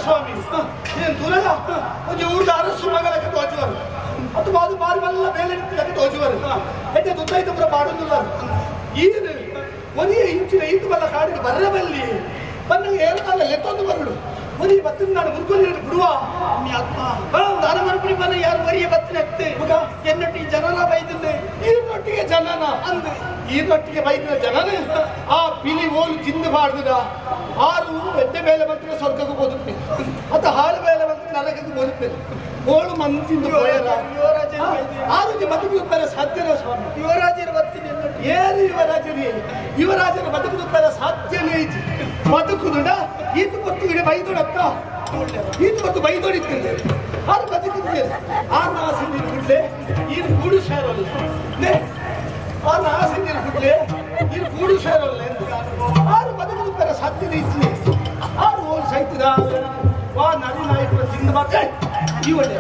ಸ್ವಾಮಿ ಊರದ ಅರಸು ಮಗಲಕ್ಕೆ ತೋಚುವರು ಅದು ಬಾದು ಬಾರಿ ಮಲ್ಲ ಮೇಲೆ ತೋಚುವರು ಹೆಜ್ಜೆ ತುತ್ತೈತ ಪುರ ಪಾಡೊಂದುಲ್ಲ ಈನು ಒರಿಯ ಇಂಚಿನ ಈತು ಬಲ್ಲ ಕಾಡಿಗೆ ಬರ್ರಬಲ್ಲಿ ಬಂದಾಗ ಏರ್ಕಾಲ ಲೆತ್ತೊಂದು ಬರಡು ಒರಿಯ ಬತ್ತಿನ ನಾನು ಮುರ್ಕೊಲ್ಲಿ ಬಿಡುವ ದಾನ ಮರುಪಡಿ ಬನ್ನ ಯಾರು ಒರಿಯ ಬತ್ತಿನ ಮಗ ಎನ್ನೊಟ್ಟಿಗೆ ಜನನ ಬೈದಿದ್ದೆ ಈನೊಟ್ಟಿಗೆ ಜನನ ಅಂದು ಈನೊಟ್ಟಿಗೆ ಬೈದಿನ ಜನನ ಆ ಪಿಲಿ ಓಲು ತಿಂದು ಬಾಡ್ದುದ ಆರು ಎದ್ದೆ ಮೇಲೆ ಬಂದ್ರೆ ಸ್ವರ್ಗಕ್ಕೆ ಬದುಕ್ತೆ ಅತ್ತ ಹಾಲು ಮೇಲೆ ಬಂದ್ರೆ ನರಕಕ್ಕೆ ಬದುಕ್ತೆ ಓಳು ಮಂತಿಂದು ಆರೋಗ್ಯ ಬದುಕುತ್ತಾರೆ ಸಾಧ್ಯನೇ ಸ್ವಾಮಿ ಯುವರಾಜರ ಬತ್ತಿನ ಏನು ಯುವರಾಜನೇ ಯುವರಾಜನ ಬದುಕುತ್ತಾರೆ ಸಾಧ್ಯನೇ ಇಜ್ಜಿ ಬದುಕುದುಡ ಈತು ಕೊತ್ತು ಇಡೆ ಬೈದೊಡಕ್ಕ ಈತು ಕೊತ್ತು ಬೈದೊಡಿತ್ತಿದ್ದೆ ಆರು ಬದುಕಿದ್ದೆ ಆರು ನಾಸಿ ನೀರು ಗುಡ್ಲೆ ಈರು ಗೂಡು ಸೇರಲ್ಲ ಆ ನಾಸಿ ನೀರು ಗುಡ್ಲೆ ಈರು ಗೂಡು ಸೇರಲ್ಲ ಎಂದು ಆರು ಬದುಕುತ್ತಾರೆ ಸಾಧ್ಯನೇ ಇಜ್ಜಿ ಆರು ಓಲ್ ಸೈತದ ವಾ ನರಿ ನಾಯಕರ ತಿಂದು ಮಾತ್ರ ಈ ಒಳ್ಳೆ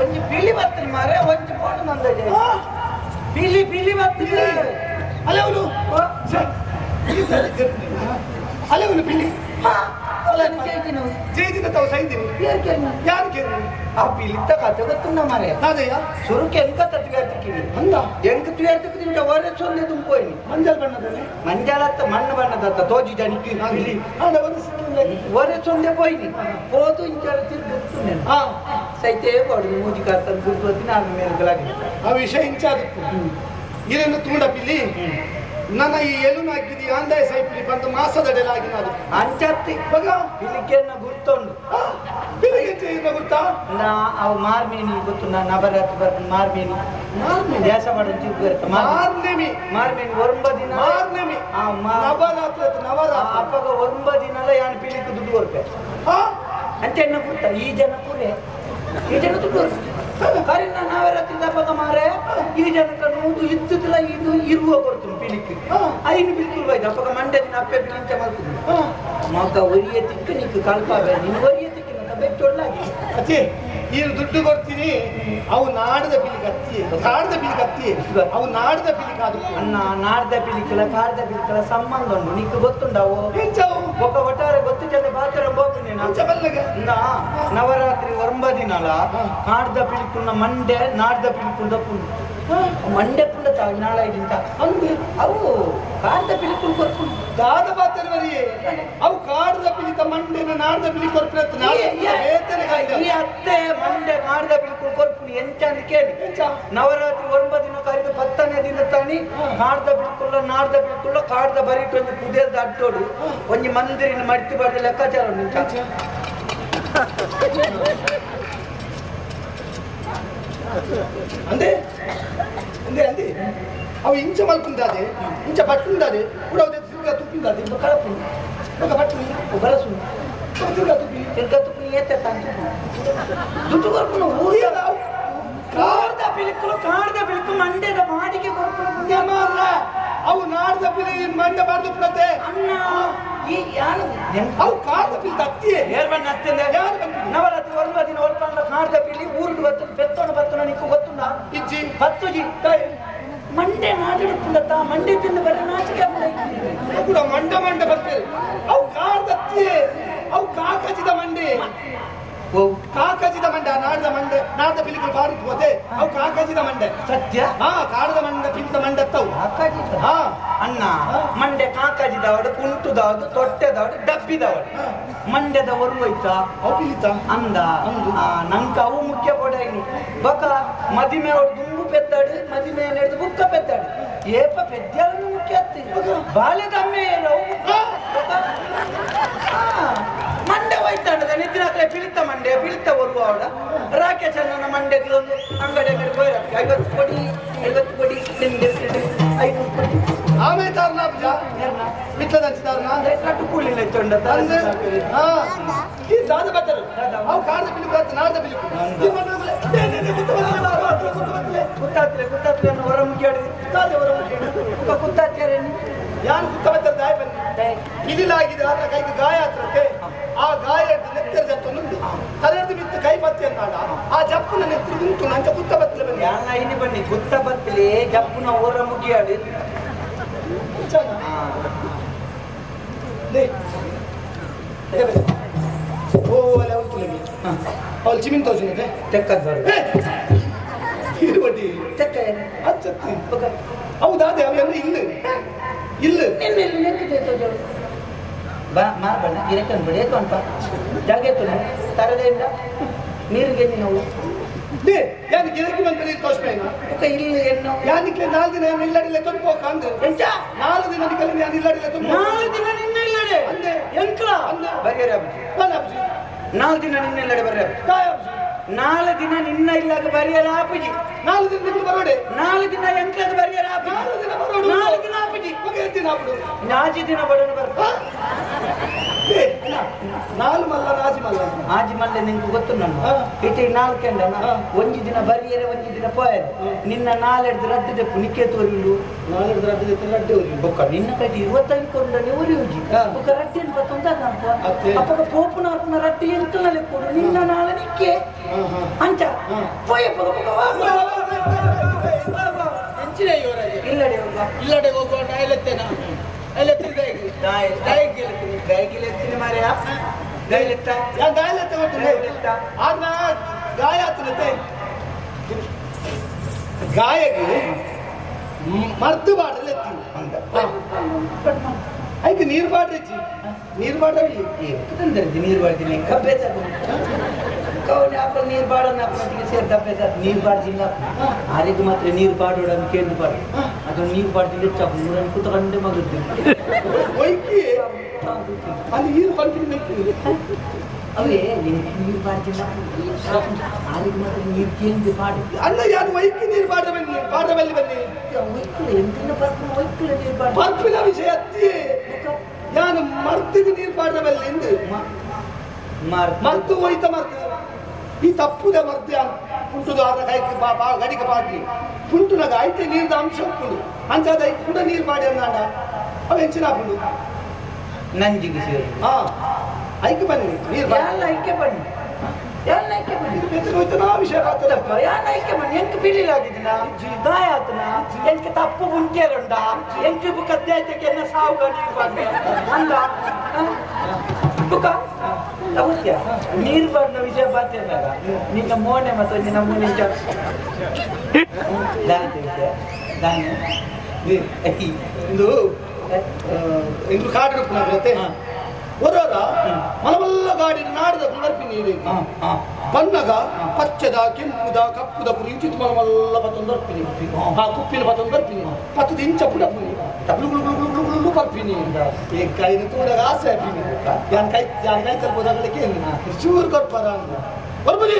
ಒಂಜಿ ಪಿಲಿ ಬರ್ತದೆ ಮಾರೆ ಒಂಜಿ ಫೋನ್ ನಂದ ಪಿಲಿ ಪಿಲಿ ಬರ್ತದೆ ಅಲ್ಲೇ ಅವನು ಅಲ್ಲೇ ಅವನು ಪಿಲಿ ಜೈದಿನ ತಾವು ಸೈದಿನಿ ಯಾರು ಕೇಳಿ ಆ ಪಿಲಿತ್ತ ಕತೆ ಗೊತ್ತುಂಡ ಮಾರೆ ಅದಯ್ಯ ಸುರುಕೆ ಎಂಕ ತತ್ವೇರ್ತಿಕ್ಕಿವಿ ಅಂದ ಎಂಕ ತುವೇರ್ತಿಕ್ಕಿವಿ ಒರೆ ಸೊನ್ನೆ ತುಂಬೋಯ್ನಿ ಮಂಜಲ್ ಬಣ್ಣದಲ್ಲಿ ಮಂಜಲತ್ತ ಮಣ್ಣು ಬಣ್ಣದತ್ತ ತೋಜಿ ಜನಿಕ್ಕಿ ಪಿಲಿ ಆಂಡ ಒಂದು ಒರೆ ಸೊನ್ನೆ ಪೋಯ್ನಿ ಪೋದು ಇಂಚಾರ ತಿರುಗುತ್ತುಂಡೆ ಸೈತೆ ಬೋಡು ಮೂಜಿ ಕಾಸ್ತನ್ ಗುರುತು ನಾನು ಮೇಲ್ಗಳಾಗಿ ಆ ವಿಷಯ ಇಂಚಾದಕ್ಕು ಇದನ್ನು ತೂಂಡ ಪಿಲಿ ನನ್ನ ಈ ಎಲುನ ಹಾಕಿದಿ ಆಂದಾಯ ಸೈಪಿಲಿ ಬಂದು ಮಾಸದಡೆಲಾಗಿ ನಾನು ಅಂಚತ್ತಿ ಮಗ ಪಿಲಿಕೆನ್ನ ಗುರ್ತೊಂಡು ಪಿಲಿಗೆ ಗುರ್ತಾ ನಾ ಅವು ಮಾರ್ಮೇನಿ ಗೊತ್ತು ನಾ ನವರಾತ್ರಿ ಬರ್ಪುಂಡು ಮಾರ್ಮೇನಿ ಮಾರ್ಮೇನಿ ದೇಶ ಮಾಡೋದು ಬರುತ್ತೆ ಮಾರ್ನೇಮಿ ಮಾರ್ಮೇನಿ ಒಂಬ ದಿನ ಮಾರ್ನೇಮಿ ನವರಾತ್ರಿ ಆಯ್ತು ನವರಾತ್ರಿ ಅಪ್ಪಗ ಒಂಬ ದಿನಲ ಯಾನ್ ಪಿಲಿக்கு ದುಡ್ಡು ಕೊರ್ಪೆ ಅಂತ ಎನ್ನ ಗುರ್ತ ಈ ಜನ ಪೂರೆ ಈ ಜನ ದುಡ್ಡು ಕೊರ್ಪೆ ಕರಿನ ನವರಾತ್ರಿ ದಪ್ಪಗ ಮಾರೆ ಈ ಜನಕ್ಕೆ ನೂದು ಇತ್ತುದಿಲ್ಲ ಇದು ಇರುವ ಕೊಡ್ತೀನಿ ಪಿಲಿಕ್ಕೆ ಐನು ಬಿಲ್ಕುಲ್ ಬೈದ ಅಪ್ಪಗ ಮಂಡ್ಯ ದಿನ ಅಪ್ಪೆ ಪಿಲಿಂಚ ಮಾಡ್ತೀನಿ ಮಗ ಒರಿಯ ತಿಕ್ಕ ನಿಕ್ಕು ಕಲ್ಪಾವೆ ನೀನು ಒರಿಯ ತಿಕ್ಕ ಬೆಟ್ಟೊಳ್ಳಾಗಿ ಅಚ್ಚೆ ನೀನು ದುಡ್ಡು ಕೊಡ್ತೀನಿ ಅವು ನಾಡದ ಪಿಲಿ ಕತ್ತಿ ಕಾಡದ ಪಿಲಿ ಕತ್ತಿ ಅವು ನಾಡದ ಪಿಲಿ ಕಾದು ಅಣ್ಣ ನಾಡದ ಪಿಲಿಕಲ ಕಾಡದ ಪಿಲಿಕಲ ಸಂಬಂಧ ಉಂಟು ನಿಕ್ಕು ಗೊತ್ತುಂಡವು ಒಕ್ಕ ಒಟ್ಟಾರೆ ಗೊತ್ತು ಜನ ಪಾತ್ರ ಹೋಗ್ತೀನಿ ನವರಾತ್ರಿ ಒಂಬ ದಿನಲ ಕಾಡ್ದ ಪಿಲಿಕುನ್ನ ಮಂಡೆ ನಾಡ್ದ ಪಿಲಿಕುಂಡ ಪುಂಡು ಮಂಡೆ ಪುಂಡ ತಾವು ನಾಳೆ ಇಂತ ಅಂದು ಅವು ಕಾಡ್ದ ಪಿಲಿಕುಲ್ ಕೊರ್ಪುಂಡು ದಾದ ಪಾತ್ರ ಅವು ಕಾಡ್ದ ಪಿಲಿತ ಮಂಡೆನ ನಾಡ್ದ ಪಿಲಿ ಕೊರ್ಪು ಈ ಅತ್ತೆ ಮಂಡೆ ಕಾಡ್ದ ಪಿಲಿಕುಲ್ ಕೊರ್ಪುಂಡು ಎಂಚ ಅಂತ ಕೇಳಿ ನವರಾತ್ರಿ ಒಂಬ ದಿನ ಕರೆದು 10ನೇ ದಿನ ತಾನಿ ಕಾಡ್ದ ಬಿಲ್ಕುಲ್ಲ ನಾಡ್ದ ಬಿಲ್ಕುಲ್ಲ ಕಾಡ್ದ ಬರೀಟು ಒಂಜಿ ಪುದೇಲ್ದ ಅಡ್ಡೋಡು ಒಂಜಿ ಮಂದಿರಿನ ಮಡ್ತಿ ಬಾರ್ದ ಲೆಕ್ಕಾಚಾರ ಉಂಟು ಅಂದೆ ಅಂದೆ ಅಂದೆ ಅವು ಇಂಚ ಮಲ್ಪುಂದಾದೆ ಇಂಚ ಪಟ್ಟುಂದಾದೆ ಕೂಡ ತಿರ್ಗಾ ತುಪ್ಪಿಂದಾದೆ ಕಳಪುಂಡು ఒక ಪಟ್ಟು ಬಲಸುಂಡು ತಿರ್ಗಾ ತುಪ್ಪಿ ತಿರ್ಗಾ ತುಪ್ಪಿ ಏತೆ ತಾಂಚು ದುಡ್ಡು ಕೊರ್ಪುನು ಊರಿಯ ಕಾಡ್ದ ಪಿಲಿಕುಲು ಕಾಡ್ದ ಪಿಲಿಕು ಮಂಡ್ಯದ ಬಾಡಿಗೆ ಕೊರ್ಪುನು ಮಾರ್ರ ಅವು ನಾಡ್ದ ಪಿಲಿ ಮಂಡೆ ಬಾರ್ದು ಪುನತೆ ಅಣ್ಣ ಈ ಯಾನು ಅವು ಕಾಡ್ದ ಪಿಲಿ ತತ್ತಿಯೇ ಏರ್ ಬಣ್ಣ ಅತ್ತಿಂದ ಯಾರು ಬಂದು ನವರಾತ್ರಿ ಒಂಬ ದಿನ ಒಲ್ಪಂಡ ಕಾಡ್ದ ಪಿಲಿ ಊರಿಗೆ ಬತ್ತು ಪೆತ್ತೋಣ ಬತ್ತೋಣ ನಿಕ್ಕು ಗೊತ್ತುಂಡ ಇಜ್ಜಿ ಪತ್ತುಜಿ ಮಂಡೆ ನಾಡಿಡುತ್ತುಂಡತ್ತ ಮಂಡೆ ತಿಂದು ಬರ ನಾಚಿಕೆ ಕೂಡ ಮಂಡೆ ಮಂಡೆ ಬರ್ತೇವೆ ಅವು ಕಾಡ್ದತ್ತಿಯೇ ಅವು ಕಾಕಜಿದ ಮಂಡೆ ಕಾಕಜಿದ ಮಂಡೆ ನಾಡ್ದ ಮಂಡೆ ನಾಡ್ದ ಪಿಲಿಗಳು ಬಾರಿ ಹೋದೆ ಅವು ಕಾಕಜಿದ ಮಂಡೆ ಸತ್ಯ ಹಾ ಕಾಡದ ಮಂಡೆ ಪಿಲಿತ ಮಂಡೆತ್ತವು ಕಾಕಜಿದ ಹಾ ಅಣ್ಣ ಮಂಡೆ ಕಾಕಜಿದವಡು ಕುಂಟುದವಡು ತೊಟ್ಟೆದವಡು ಡಬ್ಬಿದವಡು ಮಂಡ್ಯದ ಒರ್ವೋಯ್ತ ಅವು ಪಿಲಿತ ಅಂದ ನಂಗೆ ಅವು ಮುಖ್ಯ ಕೊಡೈನಿ ಬಕ ಮದಿಮೆ ಅವ್ರು ದುಂಬು ಪೆದ್ದಾಡು ಮದಿಮೆ ಹಿಡಿದು ಬುಕ್ಕ ಪೆದ್ದಾಡು ಏಪ ಪೆದ್ದಾಡು ಮುಖ್ಯ ಅತ್ತಿ ಬಾಲ್ಯದ ಅಮ್ಮೆ ಅವು ಮಂಡೆ ಹೋಯ್ತಾಂಡದ ನಿದ್ರಾಕ್ಲೆ ಪಿಲಿತ ಮಂಡೆ ಪಿಲಿತ ಒರ್ವ ಅವಡ ರಾಕೇಶ್ ಅಣ್ಣನ ಮಂಡ್ಯಕ್ಕೆ ಒಂದು ಅಂಗಡಿ ಅಂಗಡಿ ಹೋಯ್ರಕ್ಕೆ 50 ಕೊಡಿ 50 ಕೊಡಿ 500 ಕೊಡಿ. ಆಮೆ ತಾರನ ಅಬ್ಜಾ ಮಿಟ್ಲದಂಚಿ ತಾರನ ಕಟ್ಟು ಕೂಲಿಲ್ಲ ಚೊಂಡ ಹಾ ಈ ದಾದ ಬತ್ತರು ಅವು ಕಾರದ ಬಿಳಿ ಬತ್ತ ನಾರದ ಬಿಳಿ ಈ ಮಕ್ಕಳು ಕುತ್ತಾತ್ಲೆ ಕುತ್ತಾತ್ಲೆ ಅನ್ನು ಹೊರ ಮುಗಿಯಾಡಿ ದಾದ ಹೊರ ಮುಗಿಯಾಡಿ ಕುತ್ತಾತ್ಯಾರೆ ಯಾರು ಕುತ್ತ ಬತ್ತರ ದಾಯ ಬನ್ನಿ ಇಲಿಲಾಗಿದೆ ಆತ ಕೈಗೆ ಗಾಯ ಆತ್ರಕ್ಕೆ ಆ ಗಾಯ ನೆತ್ತರ ಜಪ್ಪನ್ನು ತಲೆಯದು ಬಿತ್ತು ಕೈ ಬತ್ತಿ ಅಂತಾಡ ಆ ಜಪ್ಪುನ ನೆತ್ತರು ಉಂಟು ನಂಚ ಕುತ್ತ ಬತ್ತಲೆ ಬನ್ನಿ ಯಾನ ಇನಿ ಬನ್ನಿ ಕುತ್ತ ಬತ್ತಲೆ ಜಪ್ಪುನ ಹೊರ ಮುಗಿಯಾಡಿ ಓ ಅಲ್ಲ ಉಂಟು ಅವಳು ಚಿಮಿನ್ ತೋರಿಸಿದೆ ತೆಕ್ಕದ್ದು ಇರುವಡಿ ತೆಕ್ಕ ಅಚ್ಚತ್ತಿ ಹೌದಾ ಅದೇ ಅವೆಲ್ಲ ಇಲ್ಲ ಇಲ್ಲ ಬಾ ಮಾರ್ಬಣ್ಣ ಗಿರಕನ್ ಬಿಡಿ ಏತೊಂಪ ಜಾಗ ತರದೆಯಿಂದ ನೀರಿಗೆ ನಾವು they ಯಾನ್ ಗಿರಕಿ ಬಂದ್ರೆ ತೋಷ್ಮೇನ ಓಕೆ ಇಲ್ಲಿ ಎನ್ನು ಯಾನಿಕ್ಲೆ 4 ದಿನ ಯಾನ್ ಇಲ್ಲಡಿಲ್ಲ ತೊಂಪೋ ಕಂದು ಎಂಚ 4 ದಿನ ನಿಕಲೆ ಯಾನ್ ಇಲ್ಲಡಿಲ್ಲ ತೊಂಪೋ 4 ದಿನ ನಿನ್ನ ಇಲ್ಲಡೆ ಅಂದೆ ಎಂಕ್ಲ ಅಂದೆ ಬರ್ಯರ ಅಬ್ಜಿ ಬನ್ನ ಅಬ್ಜಿ 4 ದಿನ ನಿನ್ನ ಇಲ್ಲಡೆ ಬರ್ಯ ಕಾಯ ಅಬ್ಜಿ 4 ದಿನ ನಿನ್ನ ಇಲ್ಲಗ ಬರ್ಯರ ಅಬ್ಜಿ 4 ದಿನ ನಿನ್ನ ಬರೋಡೆ 4 ದಿನ ಎಂಕ್ಲದ ಬರ್ಯರ ಅಬ್ಜಿ 4 ದಿನ ಬರೋಡು 4 ದಿನ ಅಬ್ಜಿ ಓಕೆ ದಿನ ಅಬ್ಡು ನಾಜಿ ದಿನ ಬಡನ ಬರ್ಪ they ನಾಲ್ ಮಲ್ಲ ನಾಜಿ ಮಲ್ಲ ಆಜಿ ಮಲ್ಲೆ ನಿಂಗೆ ಗೊತ್ತು ನನ್ನ ಇತ್ತೆ ನಾಲ್ಕೆಂಡ ಒಂಜಿ ದಿನ ಬರಿಯರೆ ಒಂಜಿ ದಿನ ಪೋಯರೆ ನಿನ್ನ ನಾಲೆಡ್ದು ರಡ್ಡು ದೆಪ್ಪು ನಿಕ್ಕೆ ತೋರಿಲು ನಾಲೆಡ್ದು ರಡ್ಡು ದೆಪ್ಪು ರಡ್ಡು ಉರಿ ಬೊಕ್ಕ ನಿನ್ನ ಕೈಟಿ 25 ಕೊಂಡನೆ ಉರಿ ಉಜಿ ಬೊಕ್ಕ ರಡ್ಡು ಏನು ಪತ್ತೊಂದ ಅಪ್ಪಗ ಪೋಪುನ ಅರ್ಪುನ ರಡ್ಡು ಎಂತಲೇ ಕೊಡು ನಿನ್ನ ನಾಳೆ ನಿಕ್ಕೆ ಅಂಚ ಪೋಯ ಪೊಗ ಪೊಗ ಇಲ್ಲಡೆ ಹೋಗುವ ಇಲ್ಲಡೆ ಹೋಗುವ ನಾಯಲೆತ್ತೇನ ಗಾಯಗೆ ಮರ್ದು ಬಾಡ್ರೆ ಐಕೆ ನೀರು ಬಾಡ್ರೆ ನೀರು ಬಾಡ್ರೆ ನೀರು ಬಾಡ್ತೀನಿ ಕಬ್ಬೆ ಕವನೆ ನೀರು ಬಾಡನ್ನ ಸೇರಿ ದಬ್ಬೆ ನೀರು ಬಾಡ್ದಿಲ್ಲ ಆರಿಗೆ ಮಾತ್ರ ನೀರು ಬಾಡೋಡ ಅಂತ ಕೇಳಿ ಬಾಡು ಅದು ನೀರು ಬಾಡ್ದಿಲ್ಲ ಹೆಚ್ಚಾಗ ಊರನ್ನು ಕೂತ್ಕೊಂಡೆ ಮಗದ್ದು ಒಯ್ಕಿ ಅಲ್ಲಿ ನೀರು ಕಂಟಿನ್ಯೂ ಅವೇ ನೀರು ಬಾಡ್ದಿಲ್ಲ ಆರಿಗೆ ಮಾತ್ರ ನೀರು ಕೇಂದ್ರ ಬಾಡು ಅಲ್ಲ ಯಾರು ಒಯ್ಕಿ ನೀರು ಬಾಡ್ರ ಬನ್ನಿ ಬಾಡ್ರ ಬಲ್ಲಿ ಬನ್ನಿ ಒಯ್ಕುಲ ಎಂತಿನ ಪರ್ಪುನ ಒಯ್ಕುಲ ನೀರು ಬಾಡ ಪರ್ಪಿನ ವಿಷಯ ಅತ್ತಿ ಯಾನು ಮರ್ತಿಗೆ ನೀರು ಬಾಡ್ರ ಬಲ್ಲಿ ಎಂದು ಮರ್ತು ಹೋಯ್ತ ಮರ್ತು ಈ ತಪ್ಪುದ ಮರ್ತು ಪುಂಟುದು ಆರ ಕೈಗೆ ಬಾ ಗಡಿಗೆ ಬಾಡ್ಲಿ ಪುಂಟುನಾಗ ಐತೆ ನೀರ್ದ ಅಂಶ ಉಪ್ಪುಂಡು ಅಂಚಾದ ಕೂಡ ನೀರು ಬಾಡಿ ಅಂದಾಂಡ ಅವ ಹೆಂಚಿನ ಹಾಕೊಂಡು ನಂಜಿಗೆ ಸೇರಿ ಹಾ ಐಕೆ ಬನ್ನಿ ನೀರು ಯಾಲ ಐಕೆ ಬನ್ನಿ ಯಾಲ ಐಕೆ ಬನ್ನಿ ಬೆತ್ತಲು ಹೋಯ್ತು ನಾ ವಿಷಯ ಆಗ್ತದಪ್ಪ ಯಾಲ ಐಕೆ ಬನ್ನಿ ಎಂಕ್ ಪಿಲಿಲಾಗಿದ್ದೀನ ಗಾಯ ಆತನ ಎಂಕ್ ತಪ್ಪು ಮುಂಚೆರುಂಡ ಎಂಕ್ ಬುಕ್ಕ ದೇಶಕ್ಕೆ ಎನ್ನ ಸಾವು ನೀರು ಬಾಡ್ಲಿ ಅಂದ ಬುಕ್ಕ ಅವಶ್ಯ ನೀರು ಬಾಡಿನ ವಿಷಯ ಬಾತಿರ್ನಾಗ ನಿನ್ನ ಮೋನೆ ಮತ್ತು ನಿನ್ನ ಮೋನೆ ಇದು ಇಂದು ಕಾಡು ಉಪ್ಪುನಾಗುತ್ತೆ ಒರರ ಮಲಮಲ್ಲ ಗಾಡಿ ನಾಡದ ಬರ್ಪಿ ನೀರು ಬನ್ನಗ ಪಚ್ಚದ ಕೆಂಪುದ ಕಪ್ಪುದ ಪುರಿ ಇಂಚಿತ್ತು ಮಲಮಲ್ಲ ಪತ್ತೊಂದು ಬರ್ಪಿನಿ ಆ ಕುಪ್ಪಿನ ಪತ್ತೊಂದು ಬರ್ಪಿನಿ ಪತ್ತದ ಇಂಚ ಪುಡಪುನಿ ಗುಳು ಗುಳು ಗುಳು ಗುಳು ಗುಳು ಬರ್ಪಿನಿ ಈ ಕೈನ ತೂಡಗ ಆಸೆ ಹಾಪಿನಿ ಯಾನ್ ಕೈ ಯಾನ್ ಕೈ ಸ್ವಲ್ಪ ಹೋದಾಗಲಿಕ್ಕೆ ಚೂರು ಕೊಡ್ಪಾರ ಅಂದ ಬರ್ಬುಜಿ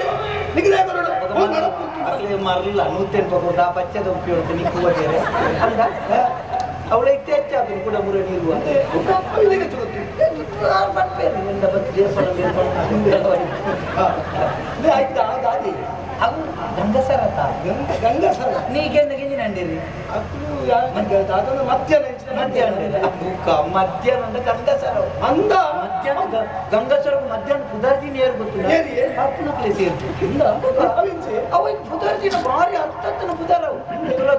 ನಿಗದೇ ಬರೋಡು ಮರಲಿಲ್ಲ ನೂತೆನ್ ಪಗೋದ ಪಚ್ಚದ ಉಪಯೋಗ ನಿಕ್ಕು ಹೋದರೆ ಅಂದ ಅವಳ ಇತ್ತೆ ಹೆಚ್ಚಾದ್ರು ಕೂಡ ಮುರ ನೀರು ಅವು ಗಂಗಸರತ ಗಂಗಸರ ನೀಗೆಂದ ಗಿಂಜಿನ ಅಂಡಿರಿ ಮಧ್ಯಾಹ್ನ ಮಧ್ಯಾಹ್ನ ಮಧ್ಯಾಹ್ನ ಗಂಗಸರ ಅಂದ ಮಧ್ಯಾಹ್ನ ಗಂಗಸರ ಮಧ್ಯಾಹ್ನ ಪುದರ್ದಿನ ಏರ್ ಗೊತ್ತಿಲ್ಲ ಅಪ್ಪನ ಪ್ಲೇಸ್ ಏರ್ತಿಲ್ಲ ಅವ ಪುದರ್ದಿನ ಭಾರಿ ಅರ್ಥತ್ತನ ಪುದರವು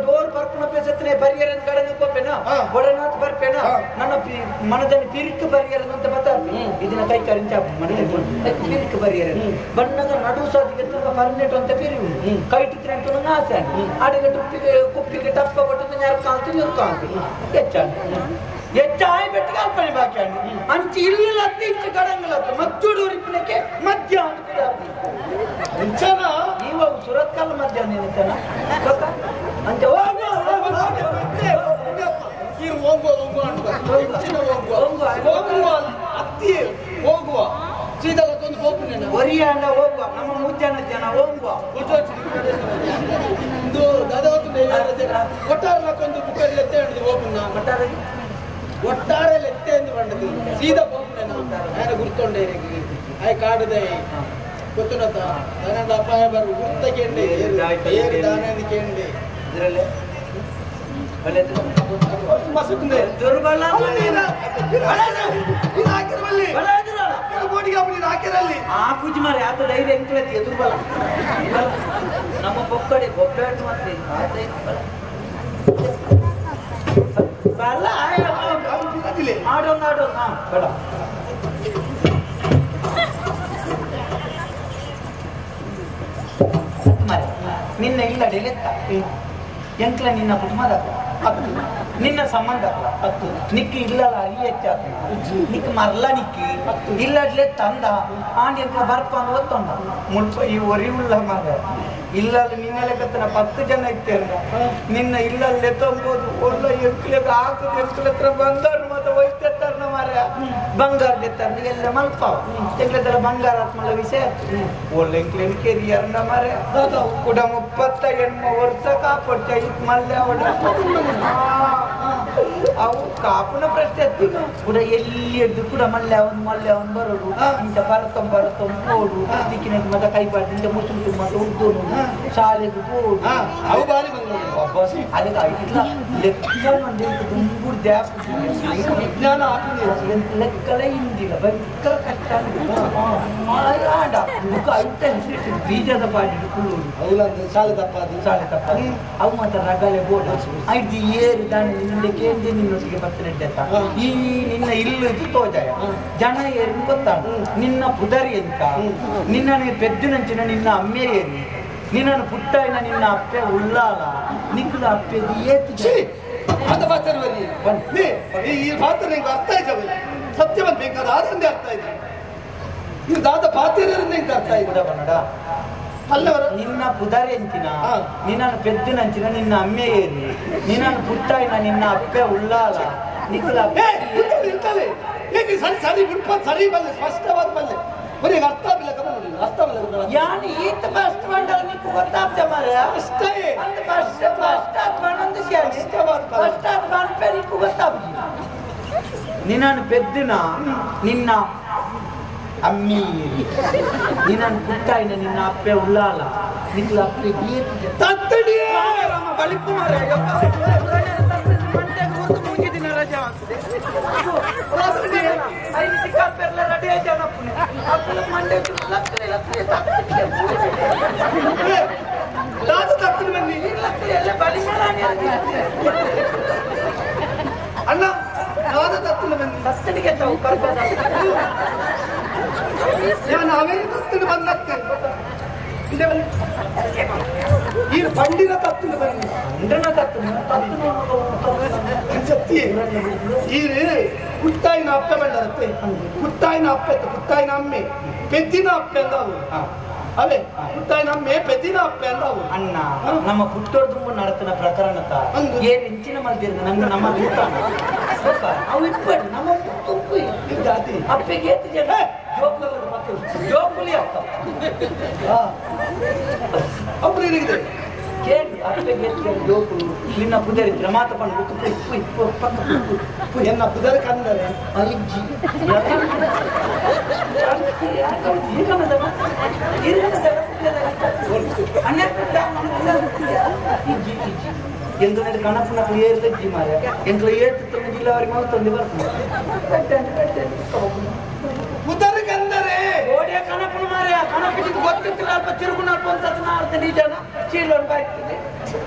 ದೋರ್ ಪರ್ಪುನ ಪ್ಲೇಸ್ ಹತ್ತನೇ ಪರಿಯರ ಕಡಂಗ ಕೊಪ್ಪೆನ ಒಡನಾಥ್ ಬರ್ಪೇನ ನನ್ನ ಮನದಲ್ಲಿ ಪಿರಿಕ್ ಪರಿಯರ ಅಂತ ಬರ್ತಾರೆ ಇದನ್ನ ಕೈ ಕರಿಂಚ ಮನೆ ಪಿರಿಕ್ ಪರಿಯರ ಬಣ್ಣದ ನಡು ಸಾದಿಗೆ ಪರ್ನೆಟ್ ಅಂತ ಪಿರಿ ಉಂಟು ಕೈ ಟಿತ್ರೆ ಅಂತ ಆಸೆ ಅಡಿಗೆ ಟುಪ್ಪಿಗೆ ಕುಪ್ಪಿಗೆ ಟಪ್ಪ ಕೊಟ್ಟು ಯಾರು ಕಾಣ್ತೀನಿ ಇವ್ರು ಕಾಣ್ತೀನಿ ಹೆಚ್ಚಾಣ ಹೆಚ್ಚಾಯಿ ಬೆಟ್ಟಿಗೆ ಅಲ್ಪನೆ ಬಾಕಿ ಅಣ್ಣ ಅಂಚಿ ಇಲ್ಲ ಇಂಚು ಕಡಂಗಲತ್ತ ಮತ್ತೂಡು ಉರಿಪಿನಕ್ಕೆ ಮಧ್ಯಾಹ್ನ ಇವಾಗ ಸುರತ್ಕಲ್ ಮಧ್ಯಾಹ್ನ ಏನಂತಾನ ಅಂಚೆ ಹೋಗುವ ಅತ್ತಿ ಹೋಗುವ ಸೀದಾ ಒರಿಯಾಂಡ ಹೋಗುವ ನಮ್ಮ ಮೂರು ಜನ ಹೋಗುವ ಇಂದು ದಾದಾವತ್ತು ಒಟ್ಟಾರೆ ಒಂದು ಬುಕ್ಕಲ್ಲಿ ಎತ್ತೆ ಹಿಡಿದು ಹೋಗುಣ ಒಟ್ಟಾರೆ ಒಟ್ಟಾರೆ ಎತ್ತೆ ಎಂದು ಬಂಡದು ಸೀದಾ ಹೋಗುಣ ನಾನು ಗುರ್ತೊಂಡೆ ಆಯ್ ಕಾಡದೆ ಗೊತ್ತುನತ ನನ್ನ ಅಪಾಯ ಬರು ಗುರ್ತ ಕೇಂಡೆ ಏರು ದಾನ ಕೇಂಡೆ ಇದರಲ್ಲೇ ಆ ಕುಜಿ ಮಾರೆ ಆತ ಧೈರ್ಯ ಎಂಕ್ಲತಿ ಎದುರ್ಬಲ ನಮ್ಮ ಬೊಕ್ಕಡೆ ಬೊಬ್ಬೆ ಮಾತ್ರ ಬಲ ಆಡೋಣ ಆಡೋಣ ಬಲ ಮಾರೆ ನಿನ್ನ ಇಲ್ಲಡೆ ಲೆತ್ತ ಎಂಕ್ಲ ನಿನ್ನ ಕುಟುಂಬದ ನಿನ್ನ ಸಂಬಂಧ ನಿಕ್ಕಿ ಇಲ್ಲಲ್ಲ ಅರಿ ಹೆಚ್ಚಾತು ನಿಕ್ ಮರ್ಲ ನಿಕ್ಕಿ ಇಲ್ಲಡ್ಲೆ ತಂದ ಆಂಡ್ ಎಂಕ್ಲ ಬರ್ಪ ಅಂದ ಒತ್ತೊಂಡ ಮುಲ್ಪ ಈ ಒರಿ ಉಳ್ಳ ಮಗ ಇಲ್ಲಲ್ಲಿ ನಿನ್ನ ಲೆಕ್ಕತ್ತನ 10 ಜನ ಇತ್ತೇನ ನಿನ್ನ ಇಲ್ಲಲ್ಲೇ ತೊಂಬೋದು ಒಳ್ಳ ಎಂಕ್ಲೆಗೆ ಹಾಕುದು ಎಂಕ್ಲ ಹತ್ರ ಬಂಗಾರ ಮತ್ತೆ ಒಯ್ತೆತ್ತಾರನ ಮಾರ ಬಂಗಾರ ತೆತ್ತಾರ ಎಲ್ಲ ಮಲ್ಪಾವ ಎಂಕ್ಲೆತ್ತರ ಬಂಗಾರ ಆತ್ಮಲ್ಲ ವಿಷಯ ಒಳ್ಳೆ ಎಂಕ್ಲೆನ್ ಕೆರಿಯರ್ನ ಮಾರ ಕೂಡ 38 ವರ್ಷ ಕಾಪಡ್ತ ಇತ್ ಮಲ್ಲೆ ಅವಳ ಅವು ಕಾಪುನ ಪ್ರಶ್ನೆ ಕೂಡ ಎಲ್ಲಿ ಎದ್ದು ಕೂಡ ಮಲ್ಲೆ ಅವನು ಮಲ್ಲೆ ಅವನು ಬರೋದು ಇಂಥ ಬರತೊಂಬ ಬರತೊಂಬ ಹೋಡು ದಿಕ್ಕಿನ ಮತ್ತೆ ಕೈ ಪಾಡಿ ಇಂಥ ಮುಸುಂಟು ಮತ್ತೆ ಉದ್ದೋನು ಶಾಲೆಗೆ ಹೋಡು ಅವು ಬಾರಿ ಬಂದ ಅದಕ್ಕೆ ಐತಿಲ್ಲ ಲೆಕ್ಕ ದುಂಬುಡ್ ವಿಜ್ಞಾನ ಲೆಕ್ಕಲೇ ಇಂದಿಲ್ಲ ಭಯಂಕರ ಕಷ್ಟ ಆಡ ಬುಕ್ಕ ಐತ ಬೀಜದ ಪಾಡಿ ಕುಳ್ಳೋಡು ಹೌದಂದ್ರೆ ಶಾಲೆ ತಪ್ಪಾದ ಶಾಲೆ ತಪ್ಪಾದ ಅವು ಮಾತ್ರ ರಗಳೆ ಬೋರ್ಡ್ ಐದು ಏರು ದಾನಿ ನಿನ್ನೆ ಕೇಂದ್ರ ನಿನ್ನೊಟ್ಟಿಗೆ ಬರ್ತಾರೆ ಈ ನಿನ್ನ ಇಲ್ಲದು ತೋಜಾಯ ಜನ ಏರು ಗೊತ್ತಾಗ ನಿನ್ನ ಪುದರಿ ಎಂತ ನಿನ್ನ ಪೆದ್ದಿನಂಚಿನ ನಿನ್ನ ಅಮ್ಮೆ ಏರಿ ನಿನ್ನನ್ನು ಪುಟ್ಟಾಯಿನ ನಿನ್ನ ಅಪ್ಪೆ ಉಳ್ಳಾಲ ನಿಕ್ಕಲ ಅಪ್ಪೆ ಏತಿ ಅಂತ ಮಾತಾಡುವಲ್ಲಿ ಈ ಪಾತ್ರ ನಿಂಗೆ ಅರ್ಥ ಆಯ್ತು ಸತ್ಯವನ್ನು ಬೇಕಾದ ಆನಂದೇ ಅರ್ಥ ಆಯ್ತು ನೀವು ದಾದ ಪಾತ್ರ ಅರ್ಥ ಆಯ್ತು ಕನ್ನಡ ಅಲ್ಲವರ ನಿನ್ನ ಪುದರಿ ಅಂಚಿನ ನಿನ್ನನ್ನು ಪೆದ್ದಿನಂಚಿನ ನಿನ್ನ ಅಮ್ಮೆ ಏರಿ ನಿನ್ನನ್ನು ಪುಟ್ಟಾಯಿನ ನಿನ್ನ ಅಪ್ಪೆ ಉಳ್ಳಾಲ ನಿಕ್ಕಲ ಸರಿ ಸರಿ ಬಿಡ್ಪ ಸರಿ ಬಲ್ಲೆ ಸ್ಪಷ್ಟವಾದ ಬಲ್ಲೆ ಬರೀ ಅರ್ಥ ಆಗಿಲ್ಲ ಅರ್ಥ ಆಗಲ್ಲ ಯಾನು ಈತ ಫಸ್ಟ್ ಬಂಡಲ ನಿಕ್ಕು ಗೊತ್ತಾಗ್ತದೆ ಮಾರ್ರೆ ಅಷ್ಟೇ ಅಂತ ಫಸ್ಟ್ ಫಸ್ಟ್ ಆತ್ಮಾನಂದ ಫಸ್ಟ್ ಆತ್ಮಾನ ನಿಕ್ಕು ಗೊತ್ತಾಗ್ತದೆ ನಿನ್ನನ್ನು ಪೆದ್ದಿನ ನಿನ್ನ ಅಮ್ಮಿ ನಿನ್ನನ್ನು ಪುಟ್ಟಾಯಿನ ನಿನ್ನ ಅಪ್ಪೆ ಉಳ್ಳಾಲ ನಿಕ್ಲ ಅಪ್ಪೆ ಬಳಿಪು ಮಾರ್ರೆ ದಿನ ರಜೆ ಆಗ್ತದೆ ರೆಡಿ ಆಯ್ತು ಮಂಡೆ ಅಣ್ಣ ತತ್ತಿನ ಬನ್ನಿ ತತ್ತನಿಗೆ ನಾವೇ ತತ್ತಿನ ಬಂದತ್ತೆ ಈ ಬಂಡಿನ ತತ್ತಿನ ಬನ್ನಿ ಅಂಡ್ರನ ತತ್ತು ಸತ್ಯ ಈ ಪುಟ್ಟಾಯಿನ ಅಪ್ಪೆ ಬಂಡರತ್ತೆ ಪುಟ್ಟಾಯಿನ ಅಪ್ಪೆ ಪುಟ್ಟಾಯಿನ ಅಮ್ಮೆ ಪೆದ್ದಿನ ಅಪ್ಪೆ ಅಂದ ಅವು ಅವೇ ಪುಟ್ಟಾಯಿನ ಅಮ್ಮೆ ಪೆದ್ದಿನ ಅಪ್ಪೆ ಅಂದ ಅವು ಅಣ್ಣ ನಮ್ಮ ಪುಟ್ಟೋರ್ ತುಂಬ ನಡತನ ಪ್ರಕರಣ ಏನ್ ಇಂಚಿನ ಮಲ್ದಿರ್ದ ನಂಗೆ ನಮ್ಮ ಅವು ಇಟ್ಬೇಡ ನಮ್ಮ ತುಪ್ಪು ಜಾತಿ ಅಪ್ಪೆಗೆ ಏತು ಜನ ಜೋಕುಲಿ ಅಪ್ಪ ಅಪ್ಪು ಏನಾಗಿದೆ ಕೇಳಿ ಅಪ್ಪೆಗೆ ಜೋಕುಲು ನಿನ್ನ ಪುದರಿದ್ರೆ ಮಾತ ಪಂಡು ಪಕ್ಕ ಎನ್ನ ಪುದರ್ ಕಂದರೆ ಅಜ್ಜಿ ಎಂತ ಕಣಪುನ ಏರ್ದಜ್ಜಿ ಮಾರ ಎಂಕ್ಲ ಏತು ಜಿಲ್ಲಾ ಅವರಿಗೆ ಮೌತೊಂದು ಬರ್ತದೆ ಪುದರ್ ಕಂದರೆ ಓಡಿಯ ಕಣಪುನ ಮಾರ ಕಣಪಿಗೆ ಗೊತ್ತಿತ್ತಿಲ್ಲ ಅಲ್ಪ ತಿರುಗುನ ಅಲ್ಪ ಒಂದು ಸತ ನಾಡ್ತ ನಿಜನ ಚೀಲೊಂದು ಬಾಯ್ತದೆ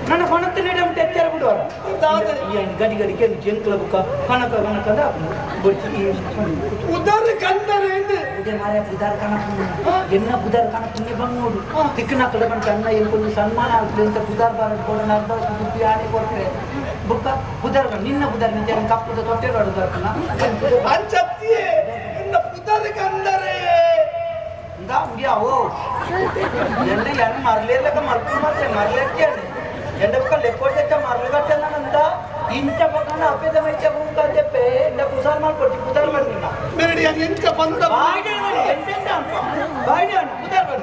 ನನ್ನ ಕೊಣத்து ನೀಡ ಉಂಟು ಎತ್ತರ ಬಿಡುವರು ಗಡಿ ಗಡಿ ಕೆಂದು ಜಂಕ್ಲ ಬುಕ್ಕ ಕಣಕ ಕಣಕ ಪುದರ್ ಕಂದರೆ ಮಾರ ಪುದರ್ ಕಣಪುನ ಎನ್ನ ಪುದರ್ ಕಣಪುನ್ನೇ ಬಂದು ನೋಡು ತಿಕ್ಕನ ಕಡೆ ಬಂದು ಅಣ್ಣ ಎಂಕೊಂದು ಸನ್ಮಾನ ಆಗ್ತದೆ ಅಂತ ಪುದರ್ ಬಾರದು ಕೊಡ ಅರ್ಧ ದುಡ್ಡು ಆಣೆ ಕೊಡ್ತಾರೆ ಬುಕ್ಕ ಪುದರ್ ನಿನ್ನ ಪುದರ್ ನಿಜ ಕಪ್ಪುದ ತೊಟ್ಟೆ ಹೊಡೆದು ಅಂಚತ್ತಿಯೇ ಎನ್ನ ಪುದರ್ ಕಂದರೆ ಓ ಎಲ್ಲ ಎಣ್ಣ ಮರ್ಲೇರ್ಲಕ್ಕ ಮರ್ಕು ಮರ್ಲೆ ಮರ್ಲೆಕ್ಕೆ ಎಂಡ ಬುಕ್ಕ ಲೆಕ್ಕೋಟೆಕ್ಕ ಮರ್ಲಗಟ್ಟೆಲ್ಲ ಇಂಚ ಪಕ್ಕನ ಅಪ್ಪೆದ ಮೈಚ ಬುಕ್ಕ చెప్పే ಎಂಡ ಕುಸಾರ್ ಮಾಡ್ಕೊಡ್ತಿ ಕುಸಾರ್ ಮಾಡ್ತೀನಿ ಬೇಡಿ ಅದು ಎಂತ ಬಂದ ಬಾಯ್ಡೆ ಎಂತೆಂತ ಅನ್ಕೋ ಬಾಯ್ಡೆ ಅಣ್ಣ ಕುದಾರ್ ಬಂದು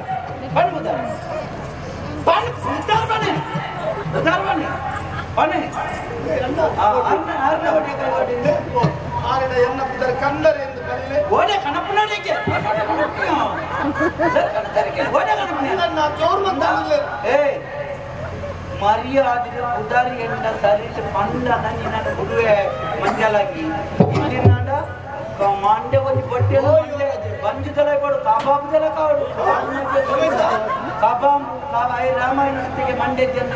ಅರ್ನ ಒಡೆ ಕೈ ಆರಡ ಎನ್ನ ಪುದರ್ ಕಂದರೆ ಎಂದು ಬಲ್ಲೆ ಓಡೆ ಕಣಪನಡೆಗೆ ಓಡೆ ಕಣಪನ ನನ್ನ ಜೋರ್ ಮಂದ ಏ ಮರ್ಯಾದೆ ಪುದರ್ ಎಂಡ ಸರಿಟ್ ಪಂಡನ ನಿನ್ನ ಗುಡುವೆ ಮಂಜಲಾಗಿ ಇಲ್ಲಿನಾಡ ಮಂಡೆ ಒಂದು ಬಟ್ಟೆ ಬಂಜುದಲ ಕೊಡು ಕಬಾಬ್ದಲ ಕಾಡು ಕಬಾಬ್ ರಾಮಾಯಣ ಮಂಡೆ ಜನ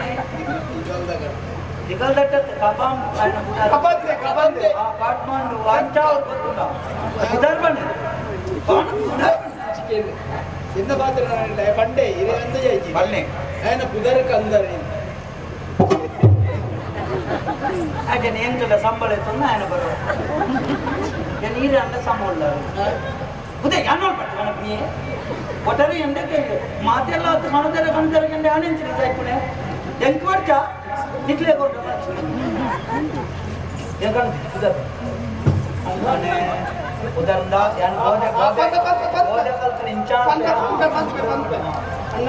ದಿಗಲ್ದಟ್ಟ ಕಬಾಬ್ ಕಬಾಬ್ದೆ ಕಬಾಬ್ದೆ ಕಾಠ್ಮಂಡು ಅಂಚಾವ್ ಗೊತ್ತುಂಡ ಪುದರ್ ಬನ್ನಿ చిన్న పాత్ర పండే ఇరే అంత చేయి ಬನ್ನಿ ఆయన ಪುದರ್ ಕಂದರೆ ಹಾಗೆ ಎಂಕಲ ಸಂಬಳ ಇತ್ತು ఆయన ಬರುವ ನೀರು ಅಂದ ಸಂಬಳ ಉದೇ ಯಾನೋಲ್ ಪಟ್ಟು ಗಣಪನಿ ಒಟ್ಟರೆ ಎಂಡಕ್ಕೆ ಮಾತೆಲ್ಲ ಅದು ಕಣದರ ಕಣದರ ಕಂಡೆ ಆನೆಂಚಿನ ಸಾಯ್ಪುಣೆ ಎಂಕ್ ವರ್ಷ ನಿಕ್ಲೆ ಕೊಟ್ಟು ಎಂಕಣ ಉದರ್ ಅಂಗನೆ ಉದರ್ದ ಯಾನ್ ಓದೆ ಓದೆ ಕಲ್ತನ ಇಂಚಾನ್ ಅಣ್ಣ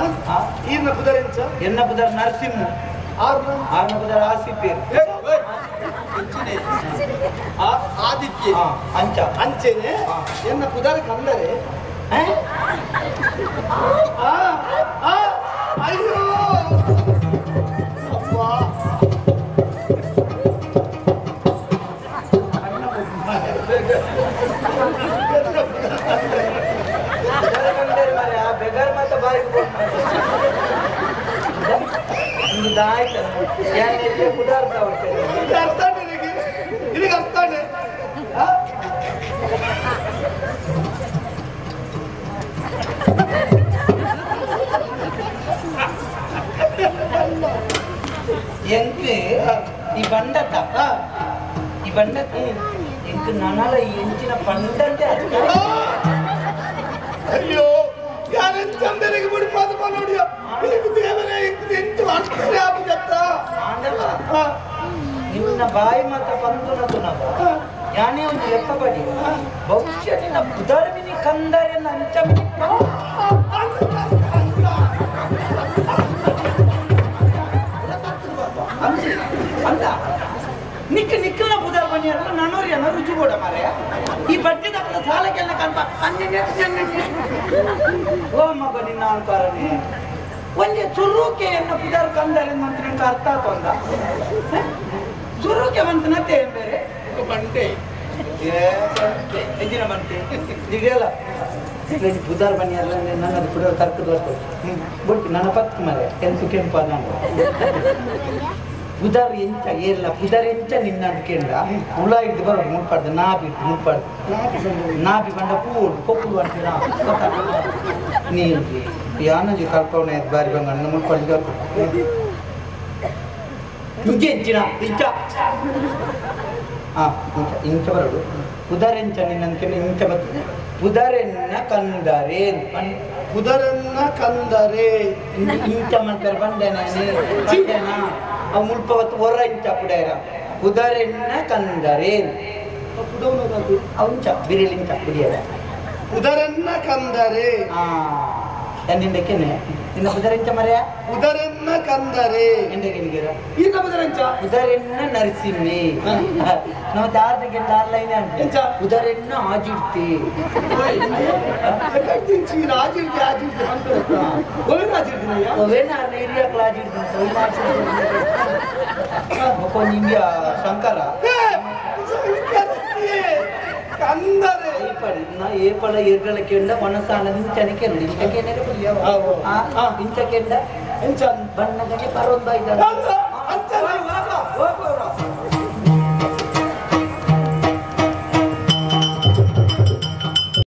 ಈರ್ನ ಪುದರ್ ಎಂಚ ಎನ್ನ ಪುದರ್ ನರಸಿಂಹ ಆರ್ನ ಪುದರ್ ಆಸಿಪೇರ್ ಆದಿತ್ಯ ಅಂಚ ಅಂಚೆನೆ ಎನ್ನ ಪುದರ್ ಕಂದರೆ ಅಯ್ಯೋ ಅಪ್ಪಾ ಬೆಗರ್ ಮತ್ತೆ ಬಾಯಿ ಇದಕ್ಕೆ ಅರ್ಥ ಎಂಕ್ ಈ ಬಂಡತ ಈ ಬಂಡತ ಎಂಕ್ ನನಲ ಎಂಚಿನ ಪಂಡಂತೆ ಅಯ್ಯೋ ಯಾರೆಂಚಂದರಿಗೆ ಬಿಡ್ಪಾದ ನೋಡಿಯ ದೇವರೇ ಎಂಟು ಅರ್ಥನೇ ಆಗುತ್ತ ನಿನ್ನ ಬಾಯಿ ಮಾತ ಪಂತುನ ತುನವ ಯಾನೇ ಒಂದು ಲೆಕ್ಕ ಬಡಿ ಬಹುಶಃ ನಿನ್ನ ಪುದರ್ಮಿನಿ ಕಂದರೆ ಅಂಚಮಿನಿ ಅಂದ ನಿಕ್ಕ ನಿಕ್ಕನ ಪುದರ್ ಬನ್ನಿ ಅಲ್ಲ ನನ್ನೋರಿಯನ್ನ ರುಜು ಕೂಡ ಮಾರೆ ಈ ಬಟ್ಟೆ ತಕ್ಕನ ಸಾಲಕ್ಕೆಲ್ಲ ಕಲ್ಪ ಓ ಮಗ ನಿನ್ನ ಅನ್ಕಾರನೇ ಒಂದೇ ಚುರುಕೆಯನ್ನು ಪುದರ್ ಕಂದರೆ ಅಂತ ನಿಂಗೆ ಅರ್ಥ ಆತಂದ ಚುರುಕೆ ಮಂತನತ್ತೆ ಬೇರೆ ಬಂಟೆ ಎಂಜಿನ ಬಂಟೆ ದಿಗಲ್ಲ ಪುದರ್ ಬನ್ನಿ ಅಲ್ಲ ನನ್ನ ಪುದರ್ ತರ್ಕದ ಬಟ್ ನನ್ನ ಪತ್ತು ಮರೆ ಕೆಂಪು ಕೆಂಪು ನಾನು ಪುದರ್ ಎಂಚ ಏರ್ಲ ಪುದರ್ ಎಂಚ ನಿನ್ನ ಕೇಂದ್ರ ಹುಳ ಹಿಡ್ದು ಬರೋದು ಮುಟ್ಪಾಡ್ದು ನಾಪಿ ಮುಟ್ಪಾಡ್ದು ನಾಪಿ ಬಂಡ ಪೂಡು ಕೊಕ್ಕುಡು ಅಂತೀರ ನೀರು ಯಾನಜಿ ಕಲ್ಪವನೆ ಬಾರಿ ಬಂಗ ಮುಟ್ಪಾಡ್ದು ಇಂಚೆ ಎಂಚಿನ ಇಂಚ ಹಾ ಇಂಚ ಇಂಚ ಬರೋದು ಪುದರೆಂಚ ನಿನ್ನ ಇಂಚ ಬರ್ತದೆ ಪುದರೆನ್ನ ಕಂದರೆ ಪುದರನ್ನ ಕಂದರೆ ಇಂಚ ಮಾಡ್ತಾರೆ ಬಂಡೆನ ಬಂಡೆನ ಅವು ಮುಲ್ಪ ಹೊರ ಇಂಚ ಪುಡೈರ ಪುದರೆನ್ನ ಕಂದರೆ ಅವು ಇಂಚ ಬಿರಿಲಿ ಇಂಚ ಕುಡಿಯರ ಪುದರನ್ನ ಕಂದರೆ ಹಾ ನಿಂದಕ್ಕೇನೆ ನಿನ್ನ ಪುದರೆಂಚ ಮರೆಯ ಪುದರನ್ನ ಕಂದರೆ ಎಂದಕ್ಕೆ ಇನ್ನ ಪುದರೆಂಚ ಪುದರೆನ್ನ ನರಸಿಂಹಿ ನಮ್ಮ ತಾರದಕ್ಕೆ ತಾರ್ಲೈನೆ ಅಂತ ಪುದರೆನ್ನ ಆಜಿಡ್ತಿ ಆಜಿಡ್ತಿ ಆಜಿಡ್ತಿ ಆಜಿಡ್ತಿ ಶಂಕರ ಕಂದರೆ ఏ పడ ఎర్రలకెండ మనసాన ఇంచనికెండ ఇంచకేనే ఇంచకెండ బಣ್ಣగనే పరొంద